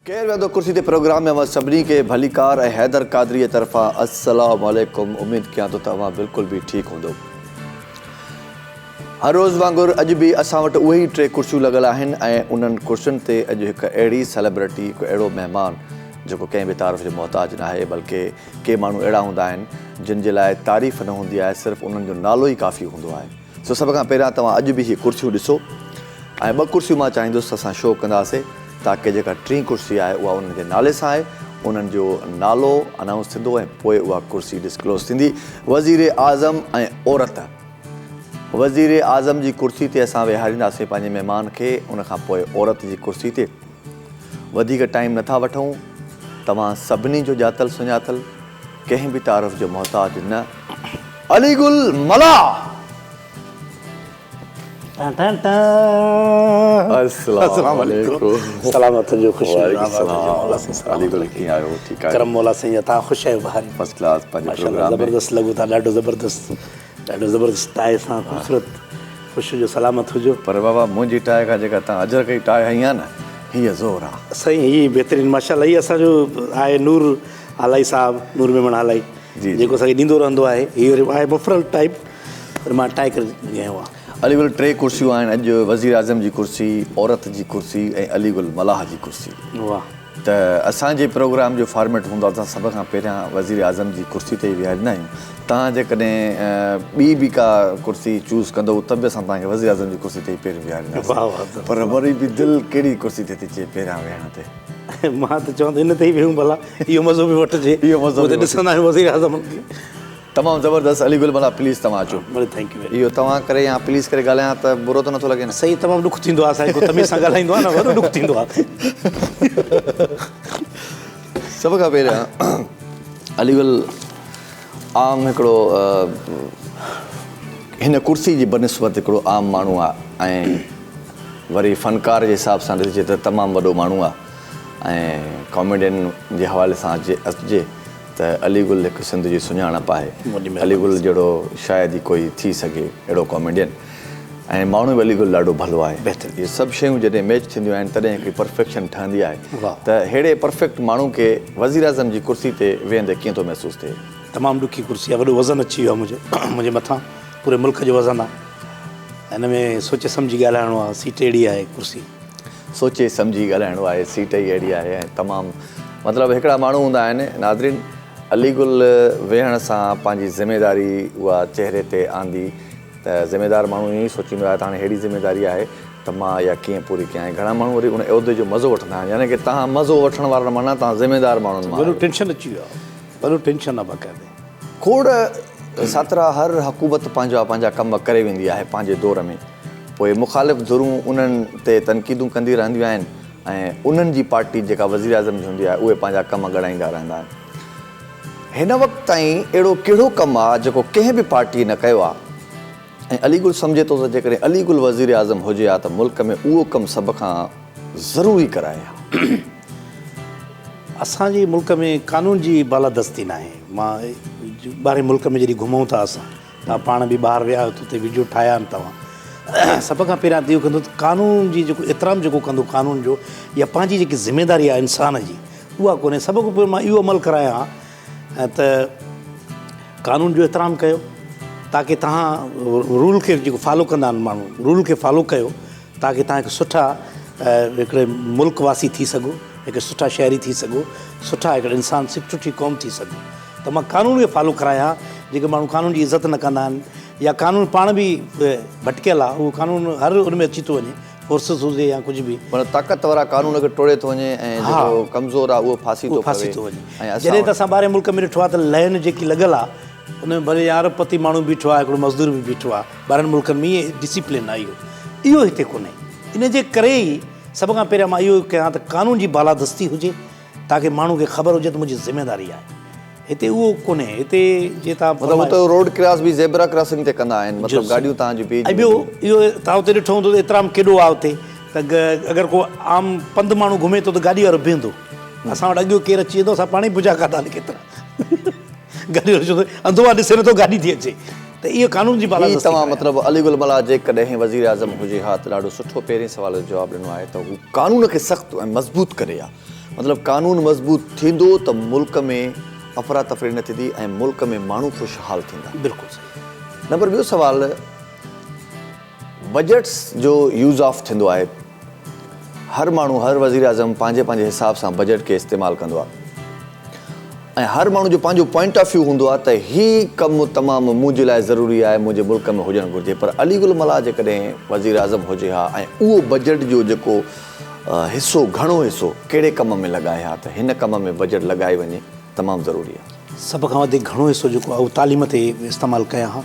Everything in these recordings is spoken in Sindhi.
ڪير ويهندو ڪرسي تي پروگرام ۾ اوهان سڀني کي ڀليڪار ۽ حيدر قادريء طرفان السلام عليڪم اميد ڪيان ٿو ته اوهان بلڪل به ٺيڪ هوندو. هر روز وانگر اڄ به اسان وٽ اهي ئي ٽي ڪرسيون لڳل آهن ۽ انهن ڪرسين تي اڄ هڪ اهڙي سيلبرٽي هڪ اهڙو مهمان جيڪو ڪنهن به تعارف جو محتاج ناهي بلڪه ڪي ماڻهو اهڙا هوندا آهن جن جي لاء تعريف نه هوندي آهي صرف انهن جو نالو ئي ڪافي هوندو آهي. سو سڀ کان پهريان توهان اڄ به هي ڪرسيون ڏسو ۽ ٻه ڪرسيون مان چاهيندس ته اسان شو ڪنداسي تاڪه جيڪا ٽين ڪرسي آهي اها انهن جي نالي سان آهي انهن جو نالو انائونس ٿيندو ۽ پوء اها ڪرسي ڊسڪلوز ٿيندي وزير اعظم ۽ عورت وزير اعظم جي ڪرسي تي اسان ويهارينداسين پنهنجي مهمان کي ان کان پوء عورت جي ڪرسي تي وڌيڪ ٽائيم نٿا وٺون توهان سڀني جو ڄاتل سڃاتل ڪنهن به تعارف جو محتاج نه علي گل ملاح. السلام عليڪم سلامت هجو خوش هجو آباد هجو مولا سائين سلامت علي گل ڪيئن آهيو ٺيڪ آهيو ڪرم مولا سائين جا توهان خوش آهيو بهاري فرسٽ ڪلاس پنهنجي پروگرام ۾ زبردست لڳو ٿا ڏاڍو زبردست ڏاڍو زبردست ٽائي سان خوبصورت خوش هجو سلامت هجو. پر بابا منهنجي ٽائي کان جيڪا تان اجرڪ جي ٽائي هنئي آ نه هيء زور آ. سائين هي بهترين ماشاءالله هي اسان جو آهي نور هالائي صاحب نور ميمڻ هالائي جيڪو اسان کي ڏيندو رهندو آهي هي وري آهي مفرل ٽائيپ پر مان ٽائي ڪري ڳايو آ. علي گل ٽي ڪرسيون آهن اڄ وزيراعظم جي ڪرسي عورت جي ڪرسي ۽ علي گل ملاح جي ڪرسي. واه. ته اسان جي پروگرام جو فارميٽ هوندو آهي ته اسان سڀ کان پهريان وزيراعظم جي ڪرسي تي ئي ويهاريندا آهيون توهان جيڪڏهن ٻي به ڪا ڪرسي چوز ڪندو ته به اسان توهان کي وزيراعظم جي ڪرسي تي ئي پهريون ويهارينداسين پر وري به دل ڪهڙي ڪرسي تي ٿي چئي پهريان ويهڻ تي؟ مان ته چوان ٿو ان تي ئي ويهون ڀلا اهو مزو به وٺجي اهو مزو به ڏسندا آهيون وزيراعظم کي. تمام زبردست علي گل ملاح پليز توهان اچو. بلي thank you very. اهو توهان ڪري يا پليز ڪري ڳالهايان ته برو ته نٿو لڳي نه. صحيح تمام ڏک ٿيندو آهي اسان کي ڪو تميز سان ڳالهائيندو آهي نه وڏو ڏک ٿيندو آهي. سڀ کان پهريان علي گل عام هڪڙو هن ڪرسي جي بنسبت هڪڙو عام ماڻهو آهي ۽ وري فنڪار جي حساب سان ڏسجي ته تمام وڏو ماڻهو آهي ۽ ڪاميڊين جي حوالي سان اچجي ته علي گل هڪ سنڌ جي سڃاڻپ آهي. علي گل جهڙو شايد ئي ڪوئي ٿي سگهي اهڙو ڪاميڊين ۽ ماڻهو به علي گل ڏاڍو ڀلو آهي. اهي سڀ شيون جڏهن ميچ ٿينديون آهن تڏهن هڪڙي پرفيڪشن ٺهندي آهي ته ههڙي پرفيڪٽ ماڻهو کي وزيراعظم جي ڪرسي تي ويهندي ڪيئن ٿو محسوس ٿئي؟ تمام ڏکي ڪرسي آهي وڏو وزن اچي ويو آهي منهنجو منهنجي مٿان پوري ملڪ جو وزن آهي هن ۾ سوچي سمجهي ڳالهائڻو آهي سيٽ اهڙي آهي ڪرسي. سوچي سمجهي ڳالهائڻو آهي سيٽ ئي اهڙي آهي ۽ تمام مطلب هڪڙا ماڻهو هوندا آهن ناظرين علي گل ويهڻ سان پنهنجي ذميداري اها چهري تي آندي ته ذميدار ماڻهو ائين ئي سوچيندو آهي ته هاڻي ههڙي ذميداري آهي ته مان اها ڪيئن پوري ڪيان ۽ گهڻا ماڻهو وري ان عهدي جو مزو وٺندا آهن يعني ڪي توهان مزو وٺڻ وارن مان نه توهان ذميدار ماڻهن مان وڏو ٽينشن اچي ويو آهي وڏو ٽينشن آهي باقاعدي. کوڙ ساترا هر حڪومت پنهنجا پنهنجا ڪم ڪري ويندي آهي پنهنجي دور ۾ پوء مخالف ڌرون انهن تي تنقيدون ڪندي رهنديون آهن ۽ انهن جي پارٽي جيڪا وزيراعظم جي هوندي آهي اهي پنهنجا ڪم ڳڻائيندا رهندا آهن. هن وقت تائين اهڙو ڪهڙو ڪم آهي جيڪو ڪنهن به پارٽي نه ڪيو آهي ۽ علي گل سمجهي ٿو ته جيڪڏهن علي گل وزيراعظم هجي ها ته ملڪ ۾ اهو ڪم سڀ کان ضروري ڪرائي ها. اسان جي ملڪ ۾ قانون جي بالادستي ناهي. مان ٻاهرين ملڪ ۾ جڏهن گهمون ٿا اسان توهان پاڻ به ٻاهر ويا آهيو ته اتي وڊيو ٺاهيا آهن توهان سڀ کان پهريان ته اهو ڪندو ته قانون جي جيڪو احترام جيڪو ڪندو قانون جو يا پنهنجي جيڪي ذميداري آهي انسان جي اها ڪونهي سڀ کان پهريون مان اهو عمل ڪرايان ها ته قانون جو احترام ڪيو تاڪي توهان رول کي جيڪو فالو ڪندا آهن ماڻهو رول کي فالو ڪيو تاڪي توهان هڪ سٺا هڪڙي ملڪ واسي ٿي سگهو هڪ سٺا شهري ٿي سگهو سٺا هڪڙا انسان سٺي قوم ٿي سگهو ته مان قانون کي فالو ڪرايان جيڪي ماڻهو قانون جي عزت نه ڪندا آهن يا قانون پاڻ به ڀٽڪيل آهي اهو قانون هر ان ۾ اچي ٿو وڃي فورسز هجي يا ڪجهه به. معنيٰ طاقت وارا قانون کي ٽوڙي ٿو وڃي ۽ جيڪو ڪمزور آهي اهو ڦاسي ٿو پوي ۽ اسان جڏهن ته اسان ٻاهرين ملڪ ۾ ڏٺو آهي ته لين جيڪي لڳل آهي ان ۾ ڀلي ارب پتي ماڻهو بيٺو آهي هڪڙو مزدور به بيٺو آهي ٻاهرين ملڪن ۾ ائين ڊسيپلين آهي اهو اهو هتي ڪونهي ان جي ڪري ئي سڀ کان پهريان مان اهو ڪيان ته قانون جي بالادستي هجي تاڪه ماڻهو کي خبر هجي ته منهنجي ذميداري آهي. هتي اهو ڪونهي. هتي جي تان مطلب اتي روڊ ڪراس به زيبرا ڪراسنگ تي ڪندا آهن مطلب گاڏيون تان جون بيهجي ۽ ٻيو اهو تان اتي ڏٺو هوندو ته احترام ڪيڏو آهي اتي ته اگر ڪو عام پنڌ ماڻهو گهمي ٿو ته گاڏي وارو بيهندو. اسان وٽ اڳيو ڪير اچي ويندو اسان پاڻ ئي بجا کاڌا آهن ڪيترا. گاڏي وارو چوندو انڌو آهي ڏسي نٿو گاڏي ٿي اچي ته اهو قانون جي بالادستي هي توهان مطلب علي گل ملاح جيڪڏهن وزيراعظم هجي ها ته ڏاڍو سٺو پهرين سوال جو جواب ڏنو آهي ته هو قانون کي سخت ۽ مضبوط ڪري ها. مطلب قانون مضبوط ٿيندو ته ملڪ ۾ افراتفري نه ٿيندي ۽ ملڪ ۾ ماڻهو خوشحال ٿيندا. بلڪل صحيح. نمبر ٻيو سوال بجيٽس جو يوز آف ٿيندو آهي هر ماڻهو هر وزيراعظم پنهنجي پنهنجي حساب سان بجيٽ کي استعمال ڪندو آهي ۽ هر ماڻهو جو پنهنجو پوائنٽ آف ويو هوندو آهي ته هي ڪم تمام منهنجي لاء ضروري آهي منهنجي ملڪ ۾ هجڻ گهرجي پر علي گل ملاح جيڪڏهن وزيراعظم هجي ها ۽ اهو بجيٽ جو جيڪو حصو گهڻو حصو ڪهڙي ڪم ۾ لڳائي ها ته هن ڪم ۾ بجيٽ لڳائي وڃي تمام ضروري آهي. سڀ کان وڌيڪ گهڻو حصو جيڪو آهي اهو تعليم تي استعمال ڪيان ها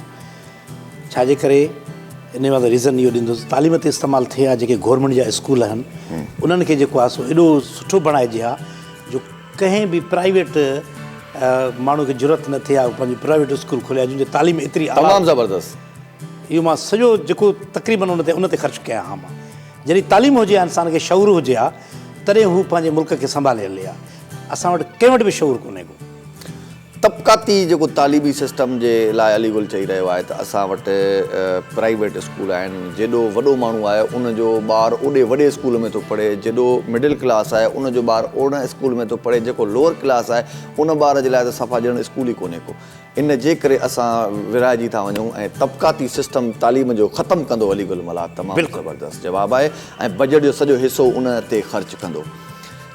ڇا جي ڪري ان وارو ريزن اهو ڏيندس تعليم تي استعمال ٿئي ها جيڪي گورنمينٽ جا اسڪول آهن انهن کي جيڪو آهي سو ايڏو سٺو بڻائجي ها جو ڪنهن به پرائيويٽ ماڻهو کي جرئت نه ٿئي ها پنهنجو پرائيويٽ اسڪول کولي ها جن جي تعليم ايتري اعليٰ تمام زبردست. اهو مان سڄو جيڪو تقريبن ان تي ان تي خرچ ڪيان ها مان جڏهن تعليم هجي ها انسان کي شعور هجي ها تڏهن هو پنهنجي ملڪ کي سنڀالي هلي ها اسان وٽ ڪنهن وٽ به شعور ڪونهي ڪو. طبقاتي جيڪو تعليمي سسٽم جي لاء علي گل چئي رهيو آهي ته اسان وٽ پرائيويٽ اسڪول آهن جيڏو وڏو ماڻهو آهي ان جو ٻار اوڏي وڏي اسڪول ۾ ٿو پڙهي جيڏو مڊل ڪلاس آهي ان جو ٻار ان اسڪول ۾ ٿو پڙهي جيڪو لوئر ڪلاس آهي ان ٻار جي لاء ته صفا ڄڻ اسڪول ئي ڪونهي ڪو ان جي ڪري اسان ورهائجي ٿا وڃون ۽ طبقاتي سسٽم تعليم جو ختم ڪندو علي گل ملاح تمام زبردست جواب آهي ۽ بجيٽ جو سڄو حصو ان تي خرچ ڪندو.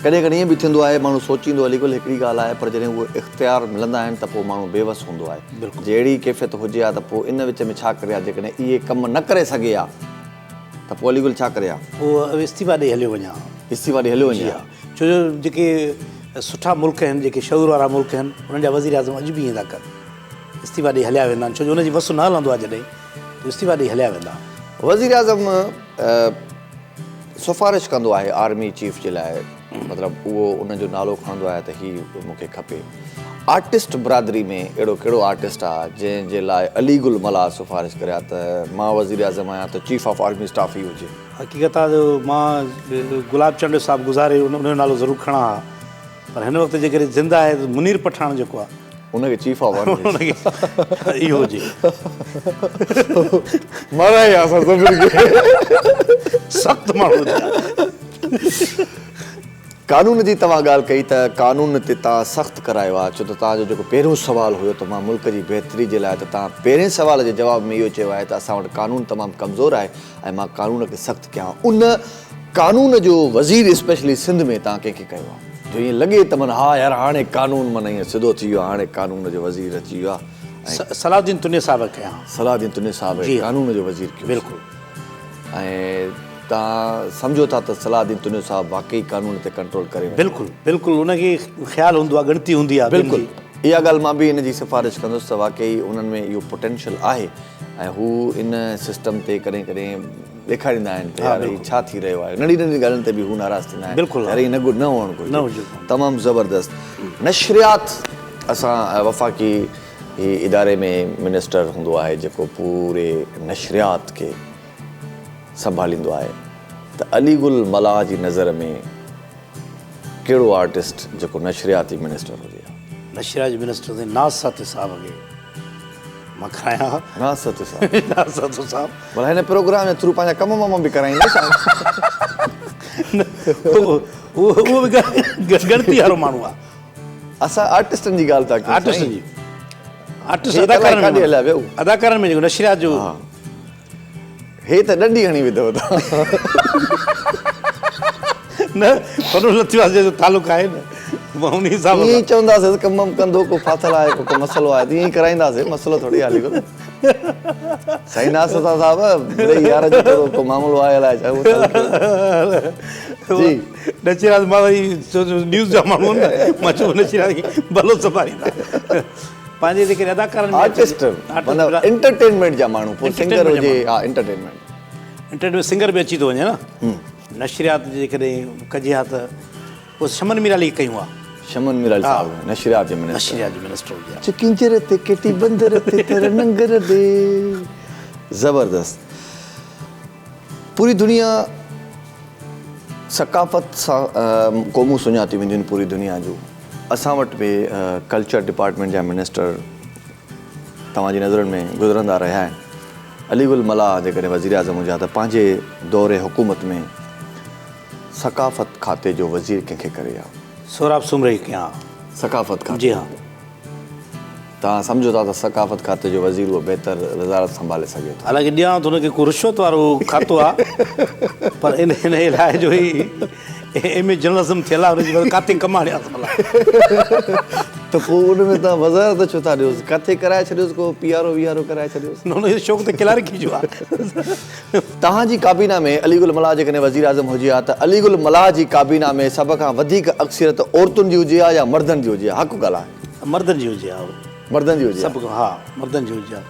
ڪڏهن ڪڏهن ائين به ٿيندو آهي ماڻهو سوچيندو علي گل هڪڙي ڳالهه آهي پر جڏهن اهي اختيار ملندا آهن ته پوء ماڻهو بي وس هوندو آهي جي اهڙي ڪيفيت هجي ها ته پوء ان وچ ۾ ڇا ڪري ها جيڪڏهن اهي ڪم نه ڪري سگهي ها ته پوء علي گل ڇا ڪري ها؟ پوء استعيفا ڏئي هليو وڃان ها. استعيفا ڏئي هليو وڃي ها. ڇو جو جيڪي سٺا ملڪ آهن جيڪي شعور وارا ملڪ آهن انهن جا وزيراعظم اڄ به ائين ٿا ڪن استعيفا ڏئي هليا ويندا آهن ڇو جو ان جي وس نه هلندو آهي جڏهن ته استعيفا ڏئي هليا ويندا. وزيراعظم سفارش ڪندو آهي آرمي چيف جي لاء مطلب اهو ان جو نالو کڻندو آهي ته هي مون کي کپي. آرٽسٽ برادري ۾ اهڙو ڪهڙو آرٽسٽ آ جنهن جي لاء علي گل ملاح سفارش ڪري ها ته مان وزيراعظم آهيان ته چيف آف آرمي اسٽاف هي هجي. حقيقت آ جو مان گلاب چانڊيو صاحب گذاري ان جو نالو ضرور کڻان ها پر هن وقت جيڪڏهن زنده آهي ته منير پٺاڻ جيڪو آ. ان کي چيف آف آرمي ان کي اهو هجي. مارائي ها اسان سڀني کي. سخت ماڻهو هجي ها. قانون جي توهان ڳالهه ڪئي ته قانون تي توهان سخت ڪرايو آهي ڇو ته توهان جو جيڪو پهريون سوال هيو ته مان ملڪ جي بهتري جي لاء ته توهان پهرين سوال جي جواب ۾ اهو چيو آهي ته اسان وٽ قانون تمام ڪمزور آهي ۽ مان قانون کي سخت ڪيان ان قانون جو وزير اسپيشلي سنڌ ۾ توهان ڪنهن کي ڪيو آهي جو ائين لڳي ته معنيٰ ها يار هاڻي قانون معنيٰ ائين سڌو ٿي ويو آهي هاڻي قانون جو وزير اچي ويو آهي ۽ صلاح الدين تنيي صاحب کي ڪيان. صلاح الدين تنيي صاحب کي قانون جو وزير ڪيو. بلڪل. ۽ توهان سمجهو ٿا ته صلاح الدين تنيو صاحب واقعي قانون تي ڪنٽرول ڪري وڃي. بلڪل بلڪل ان کي خيال هوندو آهي ڳڻتي هوندي آهي ٻين جي. بلڪل اها ڳالهه مان به ان جي سفارش ڪندس ته واقعي انهن ۾ اهو پوٽينشل آهي ۽ هو ان سسٽم تي ڪڏهن ڪڏهن ڏيکاريندا آهن ته يار هي ڇا ٿي رهيو آهي ننڍي ننڍي ڳالهين تي به هو ناراض ٿيندا آهن بلڪل يار ائين نه هئڻ گهرجي تمام زبردست نشريات اسان وفاقي هي اداري ۾ منسٽر هوندو آهي جيڪو پوري نشريات کي سنڀاليندو آهي ته علي گل ملاح جي نظر ۾ ڪهڙو آرٽسٽ جيڪو نشرياتي منسٽر هجي ها؟ نشريات جي منسٽر سائين ناز ساٿي صاحب کي مان ڪرايان ها. ناز ساٿي صاحب. ناز ساٿو صاحب. ڀلا هن پروگرام جي ٿرو پنهنجا ڪم وم به ڪرائيندو ڇا؟ نه اهو به ڳڻتي وارو ماڻهو آهي. اسان آرٽسٽن جي ڳالهه ٿا ڪيون. آرٽسٽن جي. آرٽسٽ اداڪارن ۾ اداڪارن ۾ جيڪو نشريات جو. هي ته ڏنڊي هڻي وڌو توهان. نه فنون لطيفه جو تعلق آهي نه مان انهي حساب سان. ائين ئي چونداسين ڪم وم ڪندو ڪو ڦاٿل آهي ڪو مسئلو آهي ته ائين ئي ڪرائينداسين مسئلو ٿوري آهي علي گل. سائين ناز ستا صاحب مڙئي يار جو ٿورو ڪو معاملو آهي الائي ڇا اهو جي. نشريات مان وري نيوز جا ماڻهو نه مان چيو نشريات کي ڀلو سنڀاليندا. پنهنجي جيڪڏهن اداڪارن ۾ آرٽسٽ معنيٰ انٽرٽينمينٽ جا ماڻهو پوء سنگر هجي ها انٽرٽينمينٽ انٽرٽينمينٽ سنگر به اچي ٿو وڃي نه نشريات جيڪڏهن ڪجي ها ته پوء شمن ميرالي کي ڪيون ها. شمن ميرالي صاحب نشريات جي منسٽر نشريات جو منسٽر هجي ها. چڪينجر تي ڪيٽي بندر تي تر ننگر the زبردست پوري دنيا ثقافت سان قومون سڃاتيون وينديون آهن پوري دنيا جون اسان وٽ به ڪلچر ڊپارٽمينٽ جا منسٽر توهان جي نظرن ۾ گذرندا رهيا آهن. علي گل ملاح جيڪڏهن وزيراعظم هجي ها ته پنهنجي دور حڪومت ۾ ثقافت کاتي جو وزير ڪنهن کي ڪري ها؟ سهراب سومري کي ڪيان ها. ثقافت کاتي. جي ها. توهان سمجهو ٿا ته ثقافت کاتي جو وزير اهو بهتر وزارت سنڀالي سگهي ٿو. حالانڪه ڏيان ته هن کي ڪو رشوت وارو کاتو آ پر ان لاء جو هي ايم اي جرنلزم ٿيل آ ان جي ڪاتي ڪم آڻيانس ڀلا. ته پوء ان ۾ توهان وزارت ڇو ٿا ڏيوس؟ ڪاٿي ڪرائي ڇڏيوس ڪو P R O V R O ڪرائي ڇڏيوس. نه هن کي شوق ته ڪلارڪي جو آ. توهان جي ڪابينا ۾ علي گل ملاح جيڪڏهن وزيراعظم هجي ها ته علي گل ملاح جي ڪابينا ۾ سڀ کان وڌيڪ اڪثريت عورتن جي هجي ها يا مردن جي هجي ها؟ حق ڳالهاء. مردن جي هجي ها. مردن جي هجي ها. سڀ کان ها مردن جي هجي ها.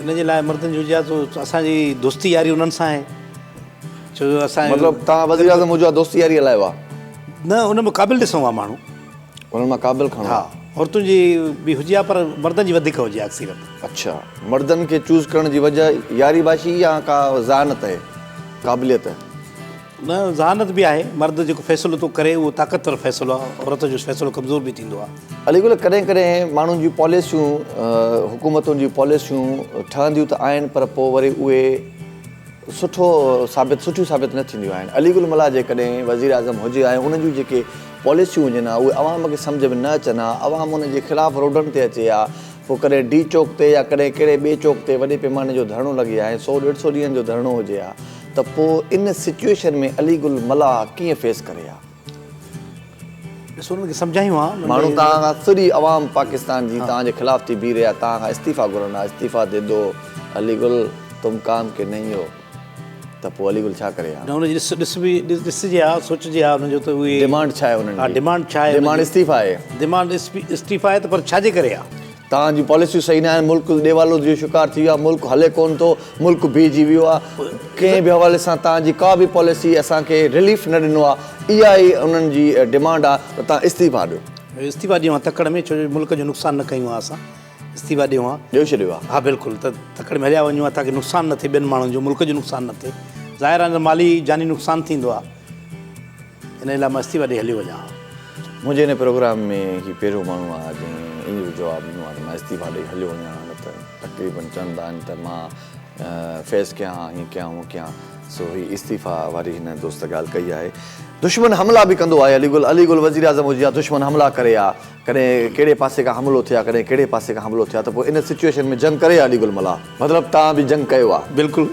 ان جي لاء مردن جي هجي ها ته اسان جي دوستي ياري انهن سان آهي. ڇو جو اسان مطلب توهان وزيراعظم هجو ها دوستي ياري هلايو ها. نه ان ۾ قابل ڏسون ها ماڻهو. انهن مان قابل کڻو ها. عورتن جي به هجي ها پر مردن جي وڌيڪ هجي ها اڪثريت. اڇا مردن کي چوز ڪرڻ جي وجه ياري باشي يا ڪا ذهانت آهي قابليت؟ نه ذهانت به آهي مرد جيڪو فيصلو ٿو ڪري اهو طاقتور فيصلو آهي عورت جو فيصلو ڪمزور به ٿيندو آهي. علي گل ڪڏهن ڪڏهن ماڻهن جون پاليسيون حڪومتن جون پاليسيون ٺهنديون ته آهن پر پوء وري اهي سٺو ثابت سٺيون ثابت نه ٿينديون آهن علي گل ملاح جيڪڏهن وزيراعظم هجي ها ۽ ان جون جيڪي پاليسيون هجن ها اهي عوام کي سمجهه ۾ نه اچن ها عوام ان جي خلاف روڊن تي اچي ها پوء ڪڏهن ڊي چوڪ تي يا ڪڏهن ڪهڙي ٻئي چوڪ تي وڏي پيماني جو ڌرڻو لڳي ها ۽ سو ڏيڍ سو ڏينهن جو ڌرڻو هجي ها ته پوء ان سچوئيشن ۾ علي گل ملاح ڪيئن فيس ڪري ها؟ ڏسو انهن کي سمجهايون ها. ماڻهو توهان کان سڄي عوام پاڪستان جي توهان جي خلاف ٿي بيهي رهي ها توهان کان استعيفا گهرن ها استعيفا the دو علي گل تم ڪام ڪي نهين هو ته پوء علي گل ڇا ڪري ها؟ نه ان جي ڏس ڏس به ڏسجي ها سوچجي ها انهن جو ته اهي ڊمانڊ ڇا آهي انهن جي؟ ها ڊمانڊ ڇا آهي؟ ڊمانڊ استعيفا آهي. ڊمانڊ استعيفا آهي ته پر ڇا جي ڪري آهي؟ توهان جون پاليسيون صحيح نه آهن، ملڪ ڏيوالو جو شڪار ٿي ويو آهي، ملڪ هلي ڪونه ٿو، ملڪ بيهجي ويو آهي، ڪنهن به حوالي سان توهان جي ڪا به پاليسي اسان کي رليف نه ڏنو آهي، اها ئي انهن جي ڊمانڊ آهي ته توهان استعيفا ڏيو. استعيفا ڏيون ها تڪڙ ۾ ڇو جو ملڪ جو نقصان نه ڪيون ها اسان استعيفا ڏيون ها. ڏيئي ڇڏيو ها. ها بلڪل ته تڪڙ ۾ هليا وڃون ها تاڪه نقصان نه ٿئي ٻين ماڻهن جو ملڪ جو نقصان نه ٿئي ظاهر آهي نه مالي جاني نقصان ٿيندو آهي. انهيء لاء مان استعيفا ڏئي هليو وڃان ها. منهنجي هن پروگرام ۾ هي پهريون ماڻهو آهي جنهن اهو جواب ڏنو آهي ته مان استعيفا ڏئي هليو وڃان ها نه ته تقريبن چوندا آهن ته مان فيس ڪيان ها هيئن ڪيان هونئن ڪيان سو هي استعيفا واري هن دوست ڳالهه ڪئي آهي. دشمن حملا به ڪندو آهي علي گل علي گل وزيراعظم هجي ها دشمن حملا ڪري ها ڪڏهن ڪهڙي پاسي کان حملو ٿئي ها ڪڏهن ڪهڙي پاسي کان حملو ٿئي ها ته پوء ان سچوئيشن ۾ جنگ ڪري ها علي گل ملاح مطلب توهان به جنگ ڪيو ها. بلڪل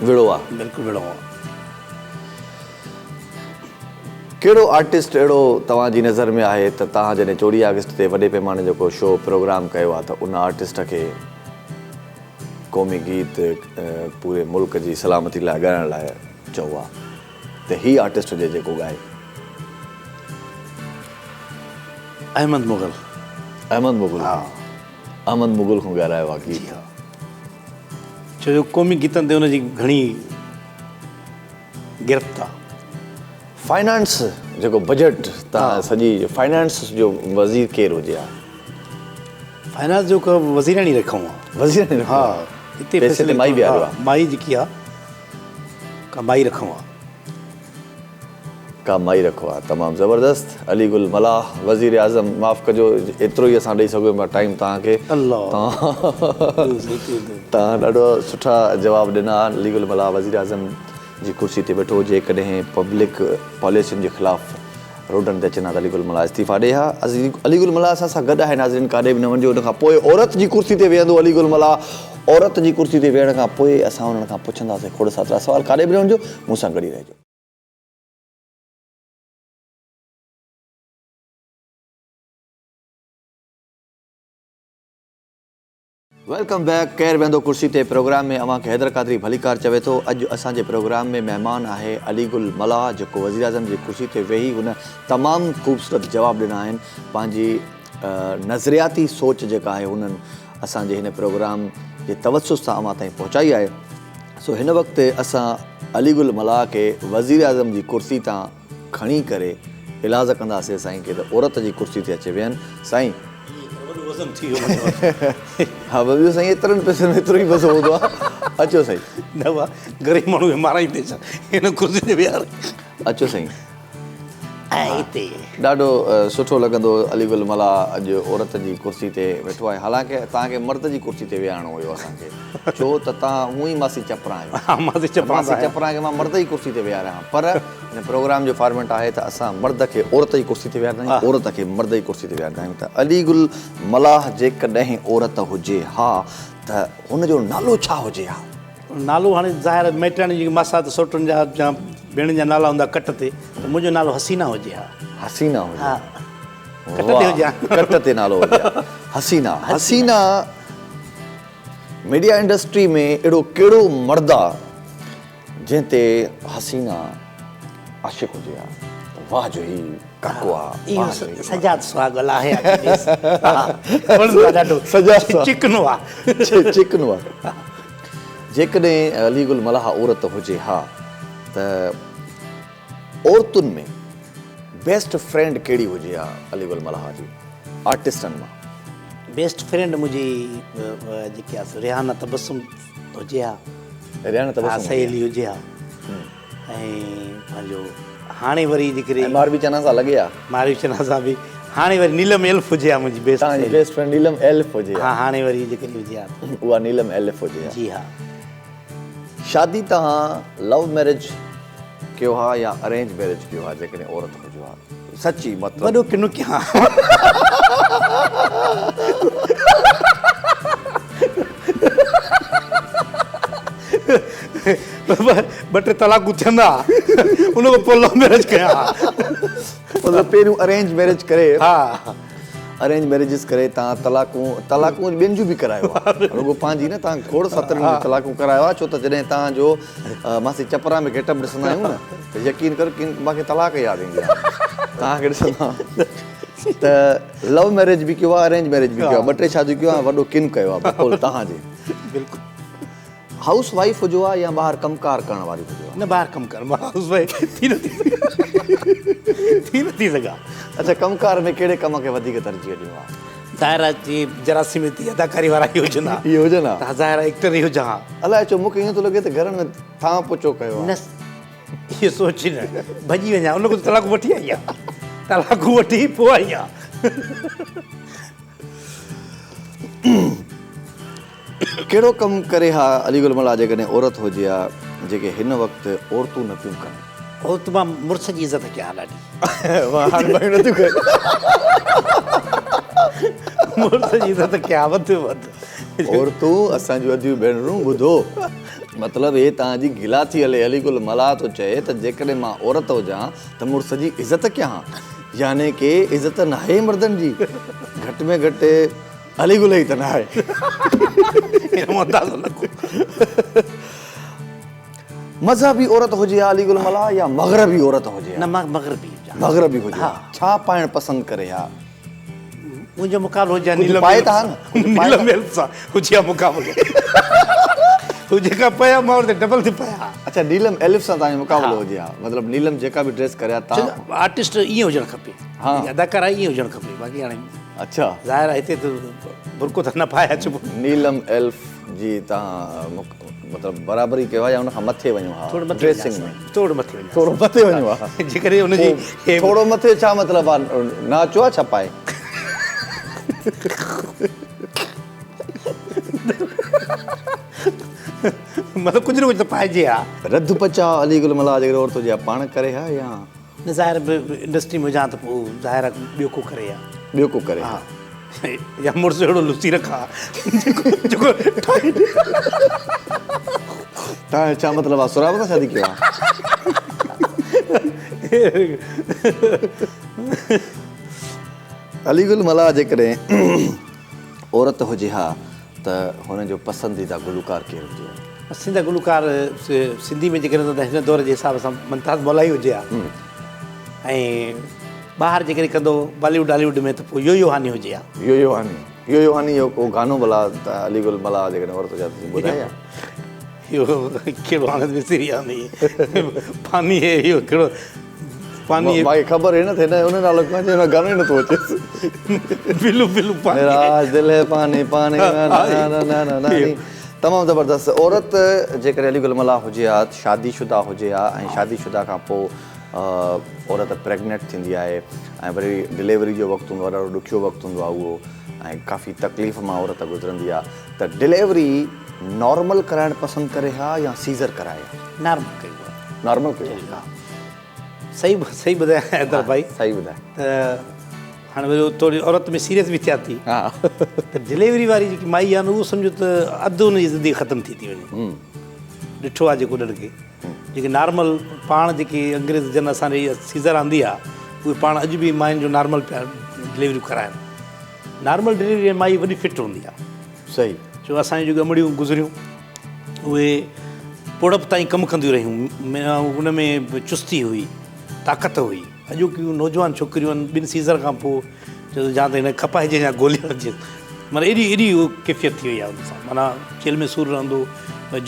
وڙهو ها. بلڪل وڙهو ها. ڪهڙو آرٽسٽ اهڙو توهان جي نظر ۾ آهي ته توهان جڏهن 24 آگسٽ تي وڏي پيماني جو ڪو شو پروگرام ڪيو آهي ته ان آرٽسٽ کي قومي گيت پوري ملڪ جي سلامتي لاء ڳائڻ لاء چئو ها ته هي آرٽسٽ هجي جيڪو ڳائي؟ احمد مغل. احمد مغل ها. احمد مغل کان ڳارايو آهي گيت. جي ها. ڇو جو قومي گيتن تي ان جي گهڻي گرفت آ. فائنانس جيڪو بجيٽ تان سڄي فائنانس جو وزير ڪير هجي ها؟ فائنانس جو ڪو وزيراڻي رکون ها. وزيراڻي رکون ها اتي پئسي تي مائي بيهاريو ها. مائي جيڪي آ ڪا مائي رکون ها. ڪا مائي رکو ها. تمام زبردست علي گل ملاح وزير اعظم معاف ڪجو ايترو ئي اسان ڏئي سگهيون پيا ٽائيم توهان کي توهان ڏاڍو سٺا جواب ڏنا علي گل ملاح وزير اعظم جي ڪرسي تي ويٺو جيڪڏهن پبلڪ پاليسين جي خلاف روڊن تي اچن ها ته علي گل ملاح استعيفا ڏئي ها علي گل ملاح اسان سان گڏ آهي ناظرين ڪاڏي به نه وڃجو ان کان پوء عورت جي ڪرسي تي ويهندو علي گل ملاح عورت جي ڪرسي تي ويهڻ کان پوء اسان انهن کان پڇنداسين کوڙ ساترا سوال ڪاڏي به نه وڃجو مون سان گڏ ئي رهجو. Welcome back ڪير ويهندو ڪرسي تي پروگرام ۾ اوهان کي حيدر قادري ڀليڪار چوي ٿو اڄ اسان جي پروگرام ۾ مهمان آهي علي گل ملاح جيڪو وزيراعظم جي ڪرسي تي ويهي هن تمام خوبصورت جواب ڏنا آهن پنهنجي نظرياتي سوچ جيڪا آهي هنن اسان جي هن پروگرام جي توسط سان اوهان تائين پهچائي آهي سو هن وقت اسان علي گل ملاح کي وزيراعظم جي ڪرسي تان کڻي ڪري ايلاز ڪنداسين سائين کي ته عورت جي ڪرسي تي اچي ويهن سائين. وڏو وزن ٿي ويو منهنجو. ها بس ٻيو سائين ايترن پئسن ۾ ايترو ئي مزو هوندو آهي اچو سائين. نه وا غريب ماڻهو کي مارائيندي ڇا هن ڪرسي تي ويهاري. اچو سائين. ۽ اتي. ڏاڍو سٺو لڳندو علي گل ملاح اڄ عورت جي ڪرسي تي ويٺو آهي حالانڪه توهان کي مرد جي ڪرسي تي ويهارڻو هيو اسان کي ڇو ته توهان هونئن ئي ماسي چپران آهيو ها ماسي چپران ماسي چپران کي مان مرد جي ڪرسي تي ويهاريان ها پر هن پروگرام جو فارميٽ آهي ته اسان مرد کي عورت جي ڪرسي تي ويهاريندا آهيون عورت کي مرد جي ڪرسي تي ويهاريندا آهيون ته علي گل ملاح جيڪڏهن عورت هجي ها ته هن جو نالو ڇا هجي ها؟ نالو هاڻي ظاهر آهي مائٽاڻي جيڪي ماسات سوٽن جا يا ڀيڻن جا نالا هوندا ڪٽ تي ته منهنجو نالو حسينا هجي ها. حسينا هجي ها. ڪٽ تي هجي ها. ڪٽ تي نالو هجي ها. حسينا حسينا ميڊيا انڊسٽري ۾ اهڙو ڪهڙو مرد آ جنهن تي حسينا عاشق هجي ها ته واه جو هي ڪاڪو آ اهو سجاد سهاڳ الاهي آ وڻندو آ ڏاڍو سجاد چڪنو آ چڪنو آ جيڪڏهن علي گل ملاح عورت هجي ها ته عورتن ۾ بيسٽ فرينڊ ڪهڙي هجي ها علي گل ملاح جي آرٽسٽن مان؟ بيسٽ فرينڊ منهنجي جيڪي آ ريحانه تبسم هجي ها. ريحانه تبسم ها سهيلي هجي ها ۽ پنهنجو هاڻي وري جيڪڏهن ۽ ماروي چنا سان لڳي ها. ماروي چنا سان به هاڻي وري نيلم ايلف هجي ها منهنجي بيسٽ توهان جي بيسٽ فرينڊ نيلم ايلف هجي ها. ها هاڻي وري جيڪڏهن هجي ها. اها نيلم ايلف هجي ها. جي ها. شادي توهان لو ميرج ڪيو ها يا ارينج ميرج ڪيو ها جيڪڏهن عورت هجو ها سچي مطلب. وڏو ڪنو ڪيان. ٻه ٽي طلاقون ٿين ها ان کان پوء لو ميرج ڪيان ها. مطلب پهريون ارينج ميرج ڪري ها. ارينج ميريجز ڪري تان طلاقون طلاقون ٻين جون به ڪرايو آ رڳو پنهنجي نه تان کوڙ سترن جون طلاقون ڪرايو آ ڇو ته جڏهن تان جو ماسي چپرا ۾ گيٽ اپ ڏسندا آهيون نه ته يقين ڪر ڪن مان کي طلاق ياد ايندي آ تان کي ڏسندا ته لو ميريج به ڪيو آ ارينج ميريج به ڪيو آ ٻه ٽي شاديون ڪيو آ وڏو ڪن ڪيو آ بقول تان جي بلڪل هائوس وائيف هجو ها يا ٻاهر ڪم ڪار ڪرڻ واري هجو ها؟ نه ٻاهر ڪم ڪار مان هائوس وائيف ٿي نه ٿي ٿي نه ٿي سگهان. اڇا ڪم ڪار ۾ ڪهڙي ڪم کي وڌيڪ ترجيح ڏيو ها؟ ظاهر آهي جي جراثيم تي اداڪاري وارا ئي هجن ها. اهي هجن ها. ته ظاهر آهي ايڪٽر ئي هجان ها. الائي ڇو مون کي ائين ٿو لڳي ته گهرن ۾ ٿانء پوچو ڪيو ها. نه اهو سوچ نه ڀڄي وڃان ان کان طلاقون وٺي آئي آهيان طلاقون وٺي پوء آئي آهيان. ڪهڙو ڪم ڪري ها علي گل ملاح جيڪڏهن عورت هجي ها جيڪي هن وقت عورتون نه پيون ڪن. عورت مان مڙس جي عزت ڪيان ها ڏاڍي. هاڻ ڀايون نه ٿيون ڪن. مڙس جي عزت ڪيان ها وڌ ۾ وڌ. عورتون اسان جون اديون ڀينرون ٻڌو مطلب هي توهان جي گلا ٿي هلي علي گل ملاح ٿو چئي ته جيڪڏهن مان عورت هجان ته مڙس جي عزت ڪيان ها يعني ڪي عزت ناهي مردن جي گهٽ ۾ گهٽ علي گل ئي ته ناهي. هن مان اندازو لڳو. مذهبي عورت هجي ها علي گل ملاح يا مغربي عورت هجي ها؟ نه مان مغربي هجان ها. مغربي هجي ها. ڇا پائڻ پسند ڪري ها؟ منهنجو مقابلو هجي ها نيلم پائي ته ها نه. نيلم ايلف سان هجي ها مقابلو. هو جيڪا پائي ها مان ان تي ڊبل ٿي پايان ها. اڇا نيلم ايلف سان توهان جو مقابلو هجي ها مطلب نيلم جيڪا به ڊريس ڪري ها توهان. آرٽسٽ ائين هجڻ کپي. ها. اداڪارا ائين هجڻ کپي باقي هاڻي. اڇا. ظاهر آهي هتي ته برقعو ته نه پائي اچبو. نيلم ايلف جي توهان مطلب برابري ڪيو ها يا ان کان مٿي وڃو ها ڊريسنگ ۾؟ ٿورو مٿي وڃان ها. ٿورو مٿي وڃو ها. جيڪڏهن ان جي ٿورو مٿي ڇا مطلب آ نه اچو ها ڇا پائي؟ مطلب ڪجهه نه ڪجهه ته پائجي ها. رڌ پچاء علي گل ملاح جيڪڏهن عورت هجي ها پاڻ ڪري ها يا؟ نه ظاهر به انڊسٽري ۾ هجان ته پوء ظاهر آ ٻيو ڪو ڪري ها. ٻيو ڪو ڪري ها. يا مڙس اهڙو لسي رکان ها جيڪو ٺاهي ڏي. توهان جو ڇا مطلب آ سهراب سان شادي ڪيو ها. علي گل ملاح جيڪڏهن عورت هجي ها ته هن جو پسنديده گلوڪار ڪير هجي ها؟ پسنديده گلوڪار سنڌي ۾ جيڪڏهن ته هن دور جي حساب سان ممتاز مولائي هجي ها ۽ ٻاهر جيڪڏهن ڪندو بالي ووڊ هالي ووڊ ۾ ته پوء يو يو هاني هجي ها. يو يو هاني يو يو هاني جو ڪو گانو ڀلا ته علي گل ملاح جيڪڏهن عورت هجي ها ته ٻڌائي ها. اهو ڪهڙو هاڻي وسري ويو آهي پاني هي اهو ڪهڙو پاني هي. مانکي خبر ئي نه ٿي نه ان نالو ڪونه چيو گانو ئي نٿو اچيس. بلو بلو پاني ميرا آج دل هي پاني پاني نا نا نا نا نا تمام زبردست عورت جيڪڏهن علي گل ملاح هجي ها شادي شده هجي ها ۽ شادي شده کان پوء عورت پريگنيٽ ٿيندي آهي ۽ وري ڊليوري جو وقت هوندو آهي ڏاڍو ڏکيو وقت هوندو آهي اهو ۽ ڪافي تڪليف مان عورت گذرندي آهي ته ڊليوري نارمل ڪرائڻ پسند ڪري ها يا سيزر ڪرائي ها؟ نارمل ڪئي ها. نارمل ڪئي ها. صحيح صحيح ٻڌايان حيدر ڀائي. صحيح ٻڌاء. ته هاڻي وري ٿوري عورت ۾ سيريس به ٿيان ٿي ته ڊليوري واري جيڪي مائي آهي نه اهو سمجهو ته اڌ ان جي زندگي ختم ٿي ٿي وڃي. ڏٺو آهي جيڪو انهن کي. جيڪي نارمل پاڻ جيڪي انگريز جن اسان ڏي سيزر آندي آ اهي پاڻ اڄ به ماين جو نارمل پيا ڊليوريون ڪرائن. نارمل ڊليوري ۾ مائي وڏي فٽ هوندي آ. صحيح. ڇو اسان جون جيڪي امڙيون گذريون اهي پوڙهپ تائين ڪم ڪنديون رهيون ان ۾ چستي هئي طاقت هئي. اڄوڪيون نوجوان ڇوڪريون آهن ٻن سيزر کان پوء چئي ٿو جان ته هن کي کپائجي يا گولي هڻجيس معنيٰ ايڏي ايڏي ڪيفيت ٿي وئي آهي ان سان معنيٰ چيلهه ۾ سور رهندو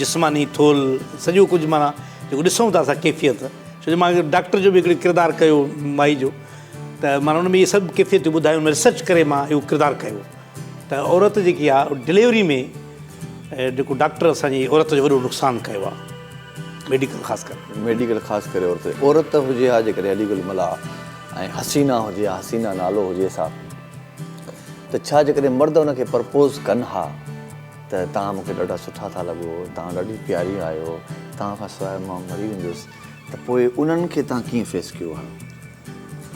جسماني ٿولهه سڄو ڪجهه معنيٰ جيڪو ڏسون ٿا اسان ڪيفيت ڇو جو مان ڊاڪٽر جو به هڪڙو ڪردار ڪيو مائي جو ته معنيٰ ان ۾ اهي سڀ ڪيفيتون ٻڌايون ان ۾ ريسرچ ڪري مان اهو ڪردار ڪيو ته عورت جيڪي آهي ڊليوري ۾ جيڪو ڊاڪٽر اسانجي عورت جو وڏو نقصان ڪيو آهي ميڊيڪل خاص ڪري. ميڊيڪل خاص ڪري عورت عورت هجي ها جيڪڏهن علي گل ملاح ۽ حسينا هجي ها حسينا نالو هجيس ها ته ڇا جيڪڏهن مرد ان کي پرپوز ڪن ها ته توهان مون کي ڏاڍا سٺا ٿا لڳو توهان ڏاڍي پياري آهيو توهان کان سواء مان مري ويندس ته پوء انهن کي توهان ڪيئن فيس ڪيو ها؟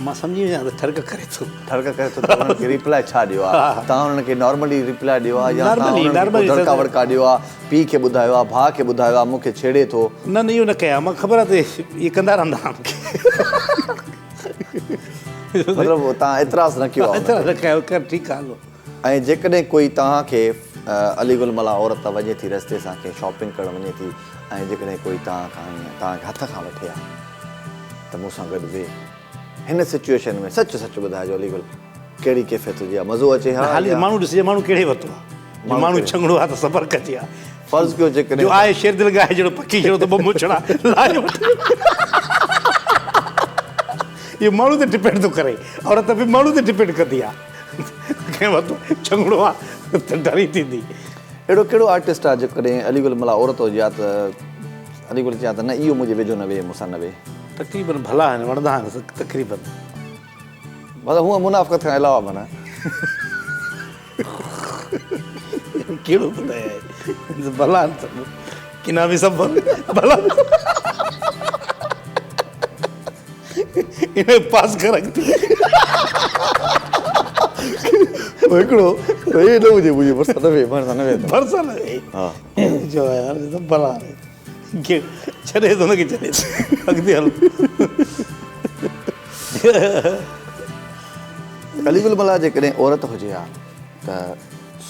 مان سمجهي وڃان ته ٺڙڪ ڪري ٿو. ٺڙڪ ڪري ٿو ته انهن کي ريپلاء ڇا ڏيو ها؟ توهان انهن کي نارملي ريپلاء ڏيو ها يا توهان انهن کي ڪو دڙڪا وڙڪا ڏيو ها، پيء کي ٻڌايو ها، ڀاء کي ٻڌايو ها، مون کي ڇيڙي ٿو. نه نه اهو نه ڪيان، مان خبر آهي ته اهي ڪندا رهندا آهن. مطلب توهان اعتراض نه ڪيو ها. اعتراض نه ڪيو، ڪر ٺيڪ آهي هلو. ۽ جيڪڏهن ڪوئي توهان کي علي گل ملاح عورت وڃي ٿي رستي سان ڪنهن شاپنگ ڪرڻ وڃي ٿي ۽ جيڪڏهن ڪوئي توهان کان ائين توهان کي هٿ کان وٺي ها ته مون سان گڏ ويهه هن سچوئيشن ۾ سچ سچ ٻڌائجو علي گل ڪهڙي ڪيفيت هجي ها مزو اچي ها حالي ماڻهو ڏسجي ماڻهو ڪهڙي وتو آ جو ماڻهو ڇنگڙو آ ته صبر ڪجي ها فرض ڪيو جيڪڏهن جو آهي شير دل گاهي جهڙو پکي جهڙو ته ٻه موچڙا لاهي وٺي اهو ماڻهو تي ڊپينڊ ٿو ڪري عورت به ماڻهو تي ڊپينڊ ڪندي آ ڪنهن وقت ڇنگڙو آ ته ڊري ٿيندي. اهڙو ڪهڙو آرٽسٽ آ جيڪڏهن علي گل ملاح عورت هجي ها ته علي گل چئي ها ته نه اهو منهنجي ويجهو نه ويهه مون سان نه ويهه. تقريبن ڀلا آهن وڻندا آهن تقريبن. مطلب هونء منافقت کان علاوه معنيٰ. ڪهڙو ٻڌايان ڀلا آهن سڀ ڪنا به سڀ ڀلا. ان پاس ڪر اڳتي. هڪڙو هي نه هجي منهنجي ڀرسان نه ويهه ڀرسان نه ويهه ڀرسان نه ويهه ها جو يار ته ڀلا کي ڇڏي ٿو ان کي ڇڏي اڳتي هل. علي گل ملاح جيڪڏهن عورت هجي ها ته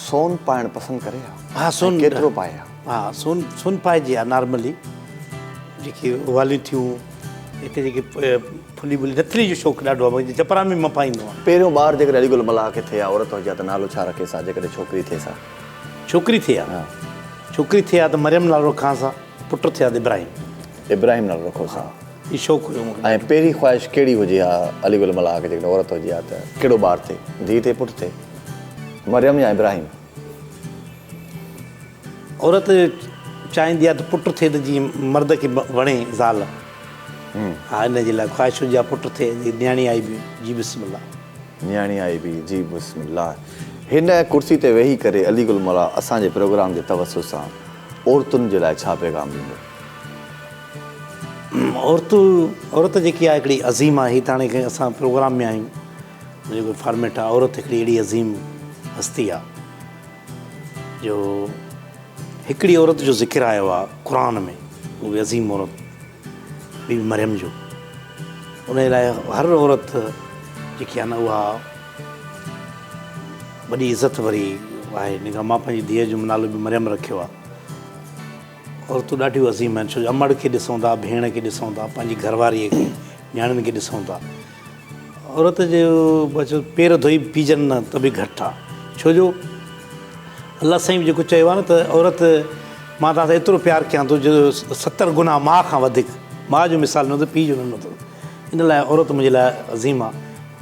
سون پائڻ پسند ڪري ها؟ ها سون ڪيترو پائي ها؟ ها سون سون پائجي ها نارملي جيڪي واليون ٿيون هتي جيڪي ڦلي ٻلي نٿلي جو شوق ڏاڍو آهي جپرا ۾ مان پائيندو آهيان. پهريون ٻار جيڪڏهن علي گل ملاح کي ٿئي ها عورت هجي ها ته نالو ڇا رکيس ها جيڪڏهن ڇوڪري ٿئيس ها؟ ڇوڪري ٿئي ها ڇوڪري ٿئي ها ته مريم نالو رکانس ها پٽ ٿئي ها ته ابراهيم. ابراهيم نالو رکوس ها. هي شوق هيو مون کي. ۽ پهرين خواهش ڪهڙي هجي ها علي گل ملاح کي جيڪڏهن عورت هجي ها ته ڪهڙو ٻار ٿئي ڌيء ٿئي پٽ ٿئي مريم يا ابراهيم؟ عورت چاهيندي آهي ته پٽ ٿئي ته جيئن مرد کي وڻي زال. ها ان جي لاء خواهش هجي ها پٽ ٿئي جي نياڻي آئي به جي بسم الله. نياڻي آئي به جي بسم الله. هن ڪرسي تي ويهي ڪري علي گل ملاح اسان جي پروگرام جي توسط سان عورتن جي لاء ڇا پيغام ڏيندو؟ عورت عورت جيڪي آهي هڪڙي عظيم آهي هي ته هاڻي اسان پروگرام ۾ آهيون جيڪو فارميٽ آهي عورت هڪڙي اهڙي عظيم هستي آهي جو هڪڙي عورت جو ذڪر آيو آهي قرآن ۾ اهو به عظيم عورت بي بي مريم جو ان جي لاء هر عورت جيڪي آهي نه اها وڏي عزت ڀري آهي ان کان مان پنهنجي ڌيء جو نالو به مريم رکيو آهي عورتون ڏاڍيون عظيم آهن ڇو جو امڙ کي ڏسون ٿا ڀيڻ کي ڏسون ٿا پنهنجي گهر واريء کي نياڻين کي ڏسون ٿا عورت جو بس پير ڌوئي پيجن نه ته به گهٽ آ ڇو جو الله سائين به جيڪو چيو آ نه ته عورت مان توهان سان ايترو پيار ڪيان ٿو جو ستر گنا ماء کان وڌيڪ ماء جو مثال ڏنو اٿو پيء جو نه ڏنو اٿو ان لاء عورت منهنجي لاء عظيم آ.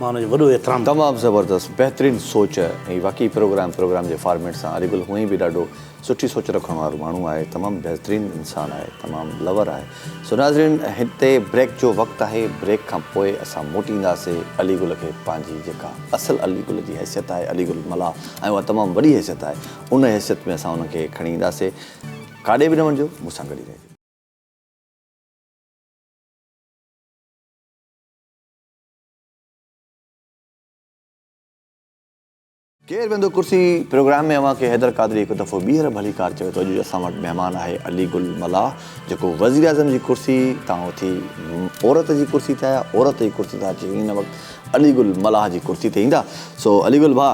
مان ان جو وڏو احترام ڪندو. تمام زبردست بهترين سوچ ۽ واقعي پروگرام پروگرام جي فارميٽ سان علي گل هونئن به ڏاڍو سٺي سوچ رکڻ وارو ماڻهو آهي تمام بهترين انسان آهي تمام لور آهي سو ناظرين هتي بريڪ جو وقت آهي بريڪ کان پوء اسان موٽي اينداسي علي گل کي پنهنجي جيڪا اصل علي گل جي حيثيت آهي علي گل ملاح ۽ اها تمام وڏي حيثيت آهي ان حيثيت ۾ اسان ان کي کڻي اينداسي ڪاڏي به نه وڃجو مون سان گڏ ئي رهجو. ڪير ويندو ڪرسي پروگرام ۾ اوهان کي حيدر قادري هڪ دفعو ٻيهر ڀليڪار چوي ٿو اڄ جو اسان وٽ مهمان آهي علي گل ملاح جيڪو وزيراعظم جي ڪرسي تان اٿي عورت جي ڪرسي تي آيا عورت جي ڪرسي تان اچي هن وقت علي گل ملاح جي ڪرسي تي ايندا سو علي گل ڀاء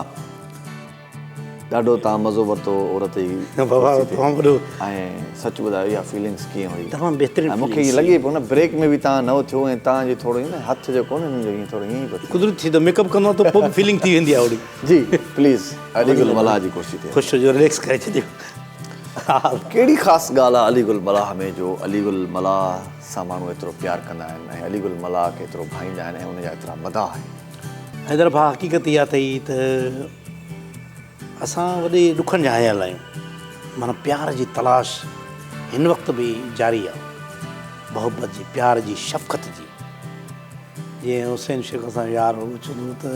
ڏاڍو تان مزو ورتو عورت جي بابا تمام وڏو ۽ سچ ٻڌايو اها فيلنگس ڪيئن هئي تمام بهترين مون کي ائين لڳي پيو نه بريڪ ۾ به تان نه اٿيو ۽ تان جي ٿورو ائين نه هٿ جيڪو نه هن جو ائين ٿورو ائين ئي پيو ٿئي قدرت ٿي ته ميڪ اپ ڪندو آهيان ته پوء به فيلنگ ٿي ويندي آهي اوڙي جي پليز علي گل ملاح جي ڪرسي تي خوش هجو رليڪس ڪري ڇڏيو ڪهڙي خاص ڳالهه آهي علي گل ملاح ۾ جو علي گل ملاح سان ماڻهو ايترو پيار ڪندا آهن ۽ علي گل ملاح کي ايترو ڀائيندا آهن ۽ ان جا ايترا مداح آهن. حيدر ڀاء حقيقت اها اٿئي ته اسان وڏي ڏکن جا هنيل آهيون معنيٰ پيار جي تلاش هن وقت به جاري آهي محبت جي پيار جي شفقت جي جيئن حسين شيخ اسان جو يار هو چوندو هو ته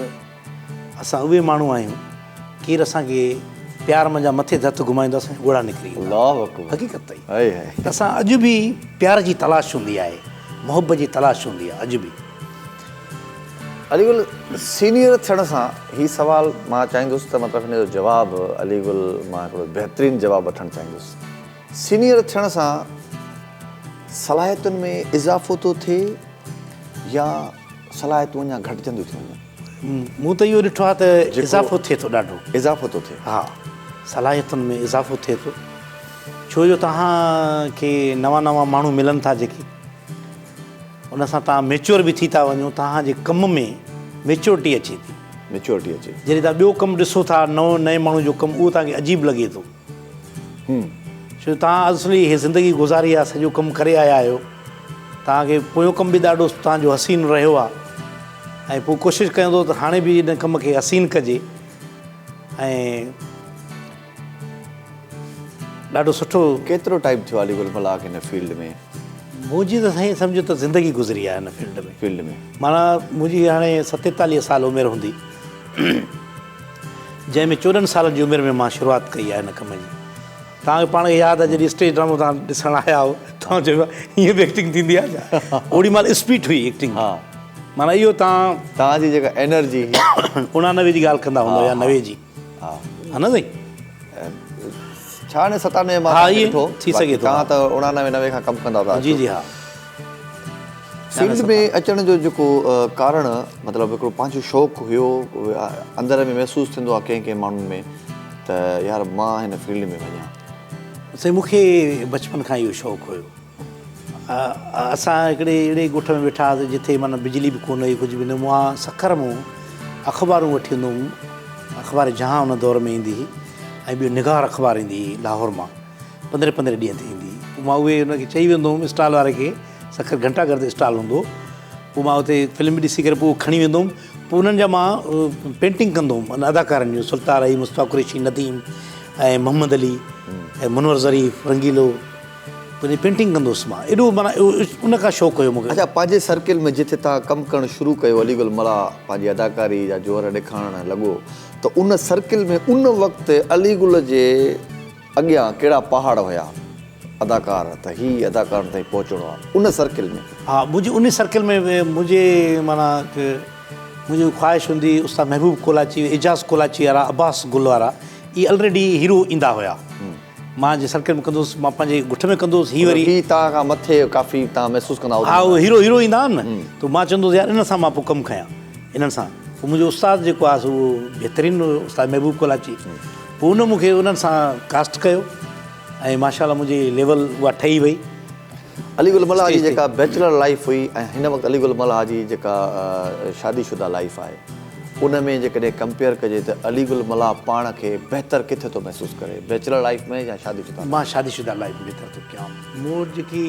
اسان اهي ماڻهو آهيون ڪير اسان کي پيار منجهان مٿي تي هٿ گهمائيندو اسان جا ڳوڙها نڪري ايندا الله اڪبر حقيقت اٿئي ته اسان اڄ به پيار جي تلاش هوندي آهي محبت جي تلاش هوندي آهي اڄ به. علي گل سينيئر ٿيڻ سان هي سوال مان چاهيندس ته مطلب هن جو جواب علي گل مان هڪڙو بهترين جواب وٺڻ چاهيندس سينيئر ٿيڻ سان صلاحيتن ۾ اضافو ٿو ٿئي يا صلاحيتون اڃا گهٽجنديون ٿيون وڃن؟ مون ته اهو ڏٺو آهي ته اضافو ٿئي ٿو ڏاڍو. اضافو ٿو ٿئي. ها صلاحيتن ۾ اضافو ٿئي ٿو ڇو جو توهان کي نوان نوان ماڻهو ملن ٿا جيڪي ان سان توهان ميچوئر به ٿي ٿا وڃو توهان جي ڪم ۾ ميچورٽي اچي ٿي. ميچورٽي اچي ٿي. جڏهن توهان ٻيو ڪم ڏسو ٿا نئون نئين ماڻهو جو ڪم اهو توهان کي عجيب لڳي ٿو. ڇو جو توهان اصلي هي زندگي گذاري آهي سڄو ڪم ڪري آيا آهيو توهان کي پويون ڪم به ڏاڍو توهان جو حسين رهيو آهي ۽ پوء ڪوشش ڪيان ٿو ته هاڻي به ان ڪم کي حسين ڪجي ۽ ڏاڍو سٺو. ڪيترو ٽائيم ٿيو علي گل ملاح کي هن فيلڊ ۾؟ منهنجي ته سائين سمجهو ته زندگي گذري آهي هن فيلڊ ۾. فيلڊ ۾. معنيٰ منهنجي هاڻي 47 سال عمر هوندي جنهن ۾ 14 سالن جي عمر ۾ مان شروعات ڪئي آهي هن ڪم جي. توهان کي پاڻ کي ياد آهي جڏهن اسٽيج ڊرامو توهان ڏسڻ آيا هئو توهان چيو هيئن به ايڪٽنگ ٿيندي آهي ڇا؟ اوڏي مهل اسپيڊ هئي ايڪٽنگ جي. معنيٰ اهو توهان. توهان جي جيڪا انرجي هئي. 89 جي ڳالهه ڪندا هوندؤ يا 90 جي. ها ها نه سائين. ڇهانوي ستانوي مان ها ائين ٿي سگهي ٿو. توهان ته 89 90 کان ڪم ڪندا ٿا اچو. جي جي ها. فيلڊ ۾ اچڻ جو جيڪو ڪارڻ مطلب هڪڙو پنهنجو شوق هيو اندر ۾ محسوس ٿيندو آهي ڪنهن ڪنهن ماڻهن ۾ ته يار مان هن فيلڊ ۾ وڃان. سائين مون کي بچپن کان اهو شوق هيو. اسان هڪڙي اهڙي ڳوٺ ۾ ويٺا هئاسين جتي معنيٰ بجلي به ڪونه هئي ڪجهه به نه. مان سکر مون اخبارون وٺي ايندو هوم. اخبار جهان ان دور ۾ ايندي هئي ۽ ٻيو نگار اخبار ايندي هئي لاهور مان پندرهين پندرهين ڏينهن تي ايندي هئي. پوء مان اهي ان کي چئي ويندو هوم اسٽال واري کي سکر گهنٽا گهر تي اسٽال هوندو هو. پوء مان اتي فلم به ڏسي ڪري پوء کڻي ويندو هوم. پوء انهن جا مان پينٽنگ ڪندو هوم ان اداڪارن جون سلطان راهي، مصطفيٰ قريشي، نديم ۽ محمد علي ۽ منور ظريف، رنگيلو. پنهنجي پينٽنگ ڪندو هوس مان ايڏو معنيٰ ان کان شوق هيو مونکي. اڇا پنهنجي سرڪل ۾ جتي توهان ڪم ڪرڻ شروع ڪيو علي گل ملاح پنهنجي اداڪاري جا جوهر ڏيکارڻ لڳو ته ان سرڪل ۾ ان وقت علي گل جي اڳيان ڪهڙا پهاڙ هيا اداڪار ته هي اداڪارن تائين پهچڻو آهي ان سرڪل ۾. ها منهنجي ان سرڪل ۾ منهنجي معنيٰ منهنجي خواهش هوندي استاد محبوب ڪولاچي اعجاز ڪولاچي وارا عباس گل وارا اهي الريڊي هيرو ايندا هيا. مان جنهن سرڪل ۾ ڪندو هوس، مان پنهنجي ڳوٺ ۾ ڪندو هوس، هي وري. هي توهان کان مٿي ڪافي توهان محسوس ڪندا هئو. ها اهي هيرو هيرو ايندا هئا نه ته مان چوندو هوس يار انهن سان مان پوء ڪم کيان انهن سان پوء منهنجو استاد جيڪو آهي سو اهو بهترين هيو استاد محبوب ڪولاچي پوء ان مون کي انهن سان ڪاسٽ ڪيو ۽ ماشاء الله منهنجي ليول اها ٺهي وئي. علي گل ملاح جي جيڪا بيچلر لائيف هئي ۽ هن وقت علي گل ملاح جي جيڪا شادي شده لائيف آهي ان ۾ جيڪڏهن ڪمپيئر ڪجي ته علي گل ملاح پاڻ کي بهتر ڪٿي ٿو محسوس ڪري بيچلر لائيف ۾ يا شادي شده مان شادي شده لائيف ۾ بهتر ٿو ڪيان مون وٽ جيڪي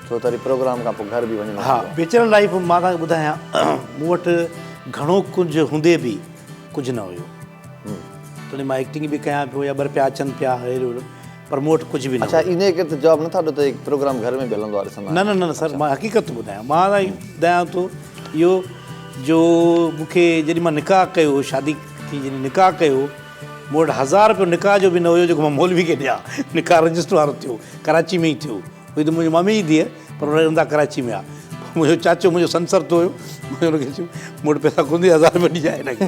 ڇو ته وري پروگرام کان پوء گهر به وڃڻو ها بيچلر لائيف مان توهان کي ٻڌايان مون وٽ گهڻو ڪجهه هوندي به ڪجهه نه هيو. توڻي مان ايڪٽنگ به ڪيان پيو يا ٻه رپيا اچن پيا هيڏو هوڏو پر مون وٽ ڪجهه به نه اڇا هيو. انهيء ڪري ته جواب نٿا ڏيو ته پروگرام گهر ۾ به هلندو آهي ڏسندا نه نه نه سر مان حقيقت ٿو ٻڌايان مان ٻڌايان ٿو اهو جو مون کي جڏهن مان نڪاح ڪيو شادي ٿي جڏهن نڪاح ڪيو مون وٽ هزار رپيو نڪاح جو به نه هيو جيڪو مان مولوي کي ڏيان نڪاح رجسٽر وارو ٿيو ڪراچي ۾ ئي ٿيو هئي ته منهنجي مامي جي ڌيء پر رهندا ڪراچي ۾ ها. پوء منهنجو چاچو منهنجو سنسرتو هيو. مون هن کي چيو مون وٽ پئسا ڪونه اٿئي هزار رپيا ڏجانء هن کي.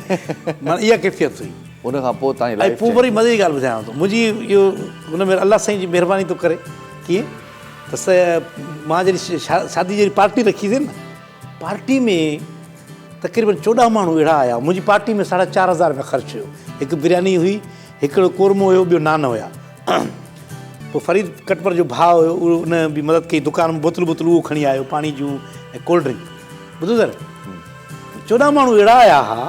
معنيٰ اها ڪيفيت هئي. ان کان پوء توهان جي لائيف ۽ پوء وري مزي جي ڳالهه ٻڌايانو ٿو. منهنجي اهو ان ۾ الله سائين جي مهرباني ٿو ڪري ڪيئن ته مان جڏهن شادي جي پارٽي رکي سي نه پارٽي ۾ تقريبن 14 ماڻهو اهڙا آيا. منهنجي پارٽي ۾ ساڍا چار هزار رپيا خرچ هيو. هڪ برياني هئي، هڪڙو قورمو هيو، ٻيو نان هيا. پوء فريد ڪٽپر جو ڀاء هيو اهو ان به مدد ڪئي دڪان مان بوتلون بوتلون اهو کڻي آيو پاڻي جون ۽ ڪولڊ ڊرنڪ ٻڌو سر 14 ماڻهو اهڙا آيا ها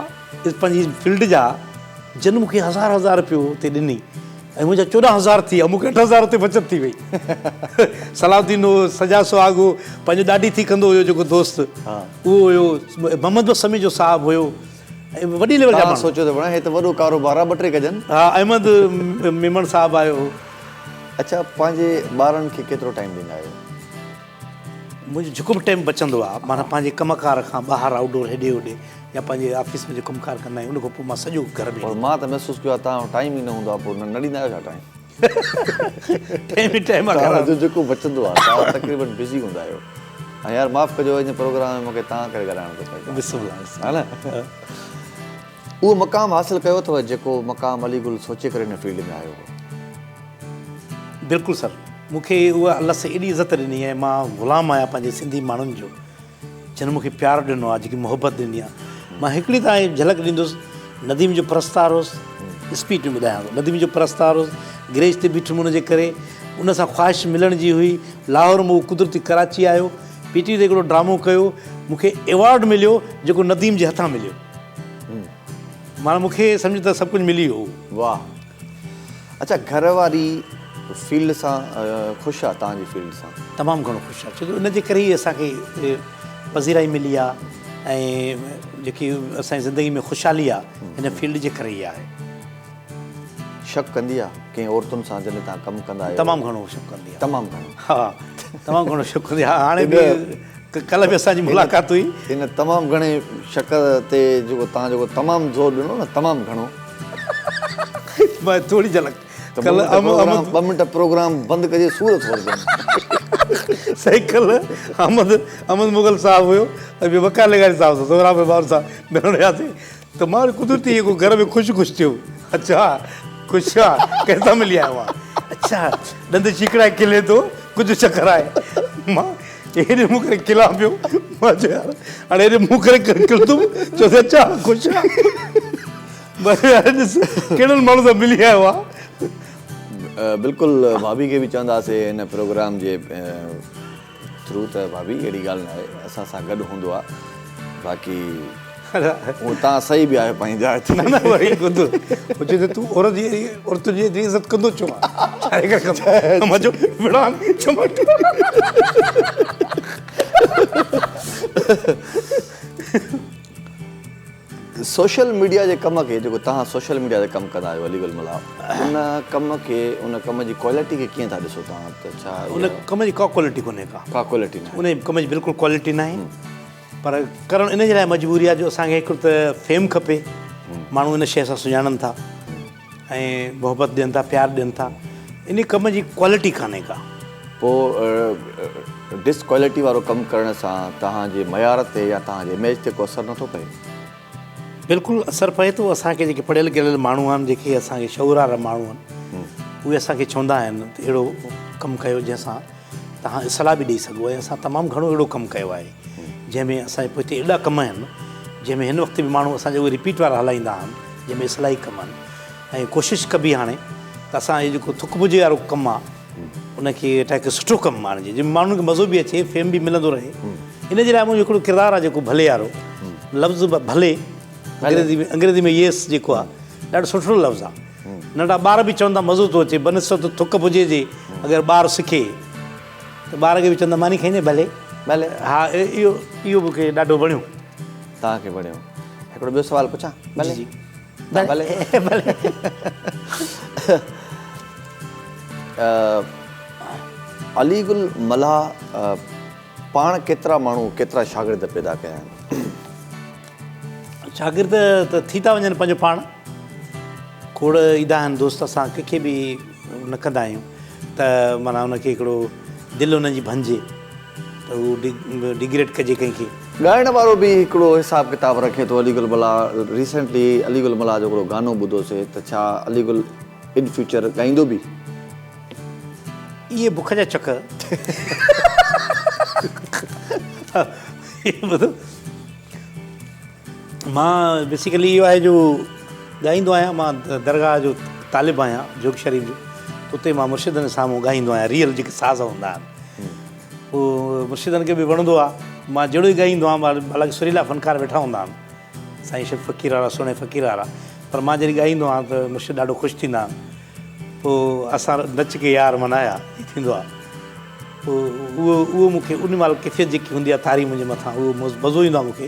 پنهنجي فيلڊ جا جن مون کي هزار هزار رپيو اتي ڏني ۽ منهنجا 14 هزار ٿي ويا مون کي 8000 اتي بچت ٿي وئي صلاح الدين هو سجاد سهاڳ هو پنهنجو ڏاڍي ٿي ڪندو هيو جيڪو دوست اهو هيو محمد بخش سميجو صاحب هيو ۽ وڏي ليول جا توهان سوچيو ته بڻا هي ته وڏو ڪاروبار آ ٻه ٽي ڪجن. ها احمد ميمڻ صاحب آيو هو. اڇا پنهنجي ٻارن کي ڪيترو ٽائيم ڏيندا آهيو؟ منهنجو جيڪو به ٽائيم بچندو آ معنيٰ پنهنجي ڪم ڪار کان ٻاهر آئوٽ ڊور هيڏي هوڏي يا پنهنجي آفيس ۾ جيڪو ڪم ڪار ڪندا آهيون ان کان پوء مان سڄو گهر ۾ پر مان ته محسوس ڪيو آ توهان وٽ ٽائيم ئي نه هوندو آ پوء نه ڏيندا آهيو ڇا ٽائيم؟ ٽائيم ئي ٽائيم آ توهان جو جيڪو بچندو آ توهان تقريبن بزي هوندا آهيو. ۽ يار معاف ڪجو ان پروگرام ۾ مونکي توهان ڪري ڳالهائڻو ٿو پئي. بسم الله بسم الله. ها نه اهو مقام حاصل ڪيو اٿو جيڪو مقام علي گل سوچي ڪري هن فيلڊ ۾ آيو هو. بلڪل سر مون کي اها الله سائين ايڏي عزت ڏني ۽ مان غلام آهيان پنهنجي سنڌي ماڻهن جو جن مون کي پيار ڏنو آهي جيڪي محبت ڏني آهي مان هڪڙي توهان کي جهلڪ ڏيندس نديم جو پرستار هوس اسپيڊ ۾ ٻڌايان ٿو نديم جو پرستار هوس گريج تي بيٺم ان جي ڪري ان سان خواهش ملڻ جي هئي لاهور مان هو قدرتي ڪراچي آيو، پي ٽي وي تي هڪڙو ڊرامو ڪيو، مون کي ايوارڊ مليو جيڪو نديم جي هٿان مليو. معنيٰ مون کي سمجهه ته سڀ ڪجهه ملي ويو هو. واهه اڇا گهر واري فيلڊ سان خوش آ توهان جي فيلڊ سان؟ تمام گهڻو خوش آ ڇو جو ان جي ڪري ئي اسان کي پذيرائي ملي آ ۽ جيڪي اسان جي زندگي ۾ خوشحالي آ هن فيلڊ جي ڪري ئي آهي. شڪ ڪندي آ ڪنهن عورتن سان جڏهن توهان ڪم ڪندا آهيو؟ تمام گهڻو شڪ ڪندي آ. تمام گهڻو. ها تمام گهڻو شڪ ڪندي آ هاڻي به ڪلهه به اسان جي ملاقات هئي. ان تمام گهڻي شڪ تي جيڪو توهان جيڪو تمام زور ڏنو نه تمام گهڻو. مان ٿوري جهلڪ ڪلهه ٻه منٽ پروگرام بند ڪجي سور ٿو لڳن. سائين ڪلهه احمد احمد مغل صاحب هيو ۽ ٻيو وقار لغاري صاحب سان سهراب بابر صاحب ملڻ وياسين ته مان وري قدرتي جيڪو گهر ۾ خوش خوش ٿيو اڇا خوش آ ڪنهن سان ملي آيو آ اڇا ڏند چيڪڙائي کلي ٿو ڪجهه چڪر آهي مان هيڏي منهن ڪري کلان پيو مان چيو يار هاڻي هيڏي منهن ڪري کلندم چيو اڇا خوش آ مان چيو يار ڏس ڪهڙن ماڻهن سان ملي آيو آ. بلڪل ڀاڀي کي به چونداسين هن پروگرام جي ٿرو ته ڀاڀي اهڙي ڳالهه ناهي اسان سان گڏ هوندو آ باقي هو تان صحيح به آهيو پنهنجي جاء تي. نه نه وري ڪندو هو چئي ٿو تون عورت جي عورتن جي ايتري عزت ڪندو ڇو آ ڇا جي ڪري ڪندو مان چيو وڙهان چماٽ. سوشل ميڊيا جي ڪم کي جيڪو توهان سوشل ميڊيا تي ڪم ڪندا آهيو علي گل ملاح ان ڪم کي ان ڪم جي ڪوالٽي کي ڪيئن ٿا ڏسو توهان ته ڇا ان ڪم جي ڪا ڪوالٽي ڪونهي ڪا ڪا ڪوالٽي ناهي ان ڪم جي بلڪل ڪوالٽي ناهي پر ڪرڻ ان جي لاء مجبوري آهي جو اسان کي هڪ ته فيم کپي ماڻهو ان شيء سان سڃاڻن ٿا ۽ محبت ڏين ٿا پيار ڏين ٿا ان ڪم جي ڪوالٽي ڪانهي ڪا. پوء ڊس ڪوالٽي وارو ڪم ڪرڻ سان توهان جي معيار تي يا توهان جي اميج تي ڪو اثر نٿو پئي؟ بلڪل اثر پئي ٿو اسان کي جيڪي پڙهيل ڳڙهيل ماڻهو آهن جيڪي اسان کي شعور وارا ماڻهو آهن اهي اسان کي چوندا آهن ته اهڙو ڪم ڪيو جنهن سان توهان اصلاح به ڏئي سگهو ۽ اسان تمام گهڻو اهڙو ڪم ڪيو آهي جنهن ۾ اسان جي پوئتي ايڏا ڪم آهن جنهن ۾ هن وقت به ماڻهو اسان جا اهي رپيٽ وارا هلائيندا آهن جنهن ۾ اصلاحي ڪم آهن ۽ ڪوشش ڪبي هاڻي ته اسان هي جيڪو ٿڪ بجي وارو ڪم آهي ان کي هيٺان هڪ سٺو ڪم آڻجي جنهن ۾ ماڻهن کي مزو به اچي فيم به ملندو رهي ان جي لاء منهنجو هڪڙو ڪردار آهي جيڪو ڀلي وارو لفظ ڀلي انگريزي ۾ انگريزي ۾ يس جيڪو آهي ڏاڍو سٺو لفظ آهي ننڍا ٻار به چون ٿا مزو ٿو اچي بنسبت ٿڪ بجي جي اگر ٻار سکي ته ٻار کي به چوندا ماني کائيندين ڀلي ڀلي ها اهو اهو مون کي ڏاڍو وڻيو. توهان کي وڻيو. هڪڙو ٻيو سوال پڇان؟ ڀلي جي ڀلي ڀلي. علي گل ملاح پاڻ ڪيترا ماڻهو ڪيترا شاگرد پيدا ڪيا آهن؟ شاگرد ته ٿي ٿا وڃن پنهنجو پاڻ کوڙ ايندا آهن دوست اسان ڪنهن کي به نه ڪندا آهيون ته معنيٰ ان کي هڪڙو دل انهن جي ڀڃجي ته هو ڊگريڊ ڪجي ڪنهن کي. ڳائڻ وارو به هڪڙو حساب ڪتاب رکي ٿو علي گل ملاح ريسينٽلي علي گل ملاح جو هڪڙو گانو ٻڌو سي ته ڇا علي گل ان فيوچر ڳائيندو به؟ اهي بک جا چڪر ٻڌو مان بيسيڪلي اهو آهي جو ڳائيندو آهيان مان درگاهه جو طالب آهيان جوڳ شريف جو اتي مان مرشدن سامهون ڳائيندو آهيان ريئل جيڪي ساز هوندا آهن پوء مرشدن کي به وڻندو آهي مان جهڙو ئي ڳائيندو آهيان حالانڪه سريلا فنڪار ويٺا هوندا آهن سائين شف فقير وارا سهڻي فقير وارا پر مان جڏهن ڳائيندو آهيان ته مرشد ڏاڍو خوش ٿيندا آهن پوء اسان نچ ڪي يار منايا جي ٿيندو آهي پوء اهو اهو مون کي ان مهل ڪيفيت جيڪي هوندي آهي تاري منهنجي مٿان اهو مزو ايندو آهي مون کي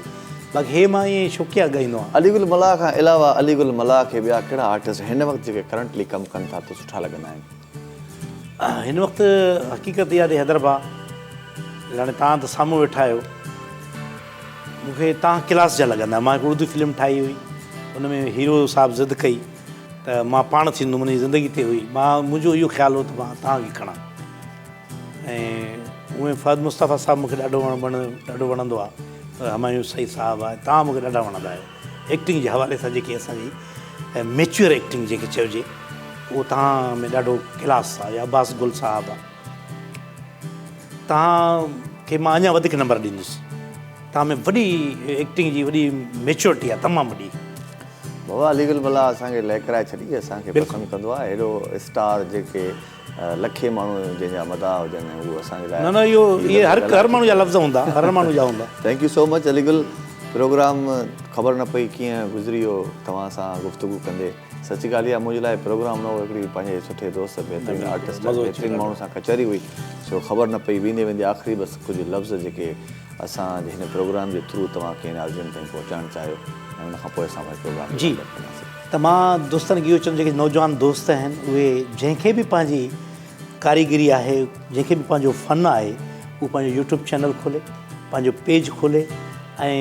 باقي هي مان ائين شوقيه ڳائيندو آهيان. علي گل ملاح کان علاوه علي گل ملاح کي ٻيا ڪهڙا آرٽسٽ هن وقت جيڪي ڪرنٽلي ڪم ڪن ٿا ته سٺا لڳندا آهن؟ هن وقت حقيقت اها آهي حيدر ڀاء هاڻي توهان ته سامهون ويٺا آهيو مون کي توهان ڪلاس جا لڳندا مان هڪ اردو فلم ٺاهي هئي ان ۾ هيرو صاحب ضد ڪئي ته مان پاڻ ٿيندم منهنجي زندگي تي هئي مان منهنجو اهو خيال هو ته مان توهان کي کڻان ۽ اونئن فهد مصطفيٰ صاحب مون کي ڏاڍو وڻ ڏاڍو وڻندو آهي همايون سعيد صاحب آهي توهان مون کي ڏاڍا وڻندا آهيو ايڪٽنگ جي حوالي سان جيڪي اسان جي ميچوئر ايڪٽنگ جنهن کي چئجي اهو توهان ۾ ڏاڍو ڪلاس آهي يا عباس گل صاحب آهي توهان کي مان اڃا وڌيڪ نمبر ڏيندس توهان ۾ وڏي ايڪٽنگ جي وڏي ميچورٽي آهي تمام وڏي. بابا علي گل ملاح اسان کي لهڪرائي ڇڏي اسان کي پسند ڪندو آهي اهڙو اسٽار جيڪي لکين ماڻهو جنهن جا مداح هجن ۽ اهو اسان جي لاء نه نه اهو اهي هر هر ماڻهو جا لفظ هوندا هر ماڻهو جا هوندا. Thank you so much Ali Gul programme خبر نه پئي ڪيئن گذري ويو توهان سان گفتگو ڪندي سچي ڳالهه اها منهنجي لاء پروگرام نه هو هڪڙي پنهنجي سٺي دوست بهترين آرٽسٽ بهترين ماڻهو سان ڪچهري هئي سو خبر نه پئي ويندي ويندي آخري بس ڪجهه لفظ جيڪي اسان جي هن پروگرام جي ٿرو توهان ڪنهن ناظرين تائين پهچائڻ چاهيو ۽ ان کان پوء اسان پنهنجي پروگرام جو جي وائنڊ اپ ڪنداسين. ته مان دوستن کي اهو چوندس جيڪي نوجوان دوست آهن اهي جنهن کي به پنهنجي ڪاريگري آهي جنهن کي به پنهنجو فن آهي اهو پنهنجو يوٽيوب چينل کولي پنهنجو پيج کولي ۽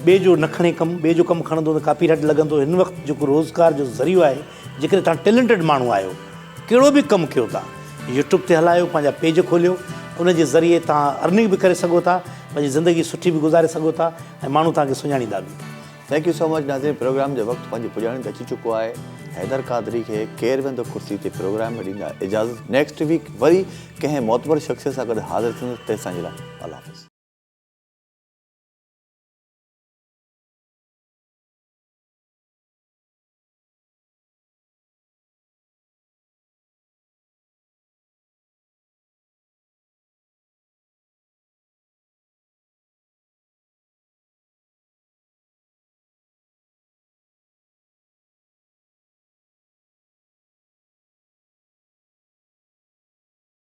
ٻئي جو نه کڻي ڪم ٻئي جو ڪم کڻندو ته ڪاپي رائٽ لڳندو هن وقت جيڪو روزگار جو ذريعو آهي جيڪڏهن توهان ٽيلنٽيڊ ماڻهو آهيو ڪهڙو به ڪم ڪيو ٿا يوٽيوب تي هلايو پنهنجا پيج کوليو ان جي ذريعي توهان ارننگ به ڪري سگهو ٿا پنهنجي زندگي سٺي به گذاري سگهو ٿا ۽ ماڻهو توهان کي سڃاڻيندا به. Thank you so much ناظرين پروگرام جو وقت پنهنجي پڄاڻي تي اچي چڪو آهي حيدر قادري کي ڪير ويندو ڪرسي تي پروگرام ۾ ڏيندا اجازت نيڪسٽ ويڪ وري ڪنهن معتبر شخصيت سان گڏ حاضر ٿيندس تيستائين جي لاء الله حافظ.